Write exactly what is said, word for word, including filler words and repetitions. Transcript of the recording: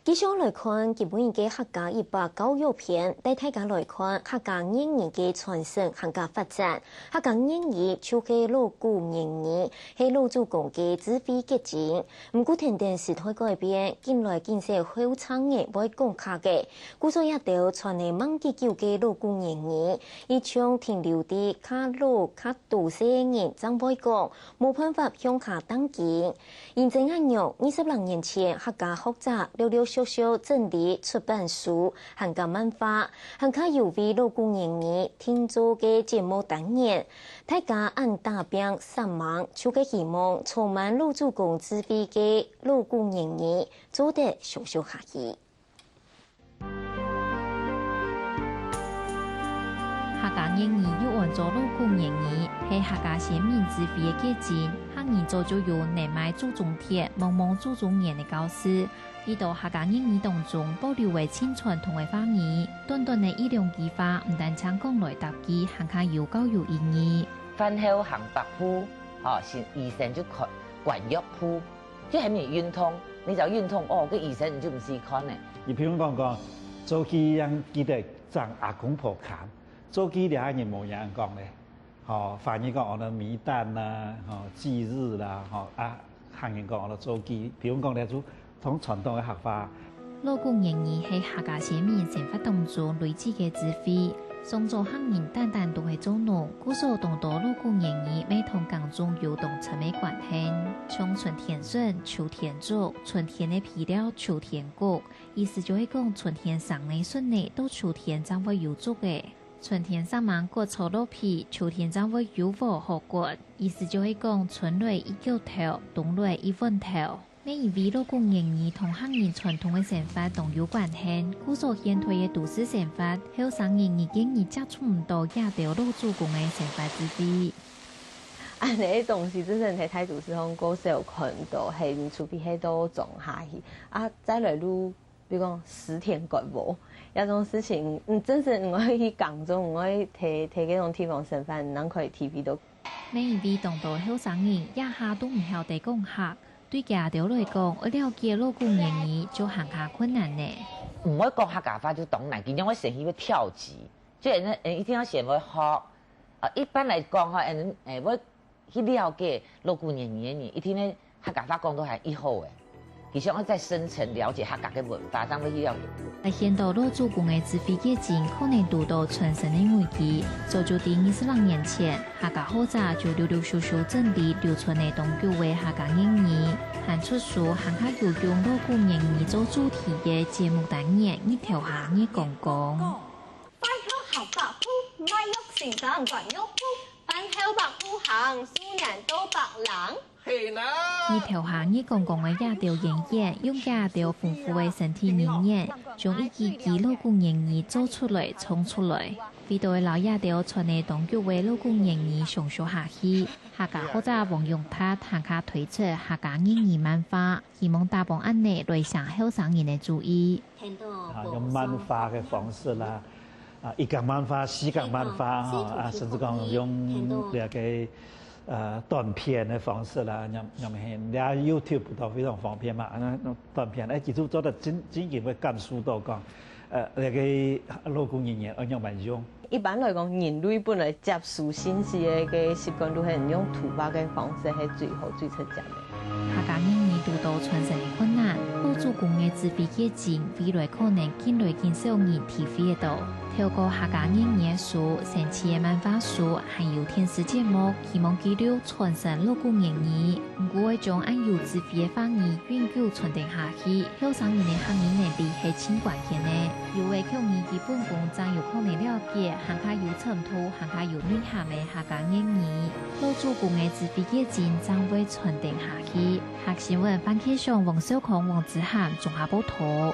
以上來看今晡日个客家一百教育篇，帶大家來看客家諺語个傳承還有發展。客家諺語就係老古言語，係老祖公个智慧結晶。毋過跈等時代改變，近來緊少後生人會講客个，故所這兜傳了吂幾久个老古言語，一向停留在較老較多歲人正會講，無辦法向下釘根。 因為恁樣，二十零年前，客家學者陸陸續續整理出版書，還有漫畫，還有為老古言語定做个節目單元。大家恁打拚煞猛，就係希望充滿老祖公智慧个老古言語做得延續下去。 客家諺語又安做老古言語，係客家先民智慧个結晶。客人早就有「能埋祖宗田，望望祖宗年」个教示。為著客家諺語當中保留个盡傳統个話語，短短个一兩句話，毋單淨講來答句，還較有教育意義。飯後行百步，吼，先醫生就看，觀藥部。 就喊你運動，你只要運動，哦，該醫生你就毋使看呢。你譬如講講，早期人記得裝阿公婆矸，早期這下人無恁樣講咧。吼，華語講安到米旦啦，吼，忌日啦，吼，啊，客人講安到早期，譬如講咧就同傳統个客話。 老古言語係客家先民生活當中累積个智慧。上早客人單單都係做農，故所當多老古言語乜同耕種有當深个關係，像「春天筍，秋天粟」，春天个肥料，秋天穀，意思就係講春天生个筍仔，到秋天正會有粟仔。春天煞猛割草落肥，秋天正會有禾好割，意思就係講春來一钁頭，冬來一碗頭。 乜因為老古言語同客人傳統个生活當有關係，故所現代个都市生活，後生人日見日接觸毋到這兜老祖公个生活智慧。恁樣个東西，真正在大都市項較少看到，係，除非係到莊下去。啊，再來就，比如講，食田割禾，這種事情，嗯，真正毋會去耕種，毋會在，在該種地方生活，正可以體會到。 乜因為當多後生人這下都毋曉得講客，對佢兜來講，愛了解老古言語就還較困難呢。毋會講客家話就當難，佢仰會先去會跳級，就人，人一定愛先會學。啊，一般來講吼，人，誒，會去了解老古言語个人，一定係 客家話講到還已好誒，佢想愛再深層了解客家个文化，正會去了解。發現到老祖公个智慧結晶，可能堵到傳承个危機。早就在二十零年前，客家學者就陸陸續續整理流傳了當久个客家諺語，還出書，還較有用老古言語做主題个節目單元，日頭下月光光。 飯後行百步，賣藥先生觀藥部。飯後百步行，數年到百零。係啦。日頭下月光光个這兜演員，用佢兜豐富个身體語言，將一句句老古言語做出來、唱出來。為著愛摎這兜傳了當久个老古言語延續下去，客家學者黃永達還較推出客家諺語漫畫，希望打幫恁樣來醒後生人个注意。 啊，用漫畫个方式啦，啊，一格漫畫、四格漫畫，吼，啊，甚至講用這个，呃，短片个方式啦，恁樣，恁樣，這YouTube都非常方便嘛，啊，那，那短片，誒，其實做得真，真正會感受到講，呃，這个老古言語愛仰般用。 一般來講，人類本來接收信息个，个習慣都係用讀話个方式，係最好、最直接个。客家諺語堵到傳承个困難，老祖公个智慧結晶，未來可能緊來緊少人體會得到。透過客家諺語个書、生趣个漫畫書，還有電視節目，希望記錄傳承老古言語。 毋過愛將恁有智慧个話語永久傳承下去，後生人个客語能力係盡關鍵个。有个口語基本功正有可能了解，還較有深度，還較有內涵个客家諺語。老祖公个智慧結晶正會傳承下去。客新聞，范啟祥、黃少康、黃子涵，綜合報導。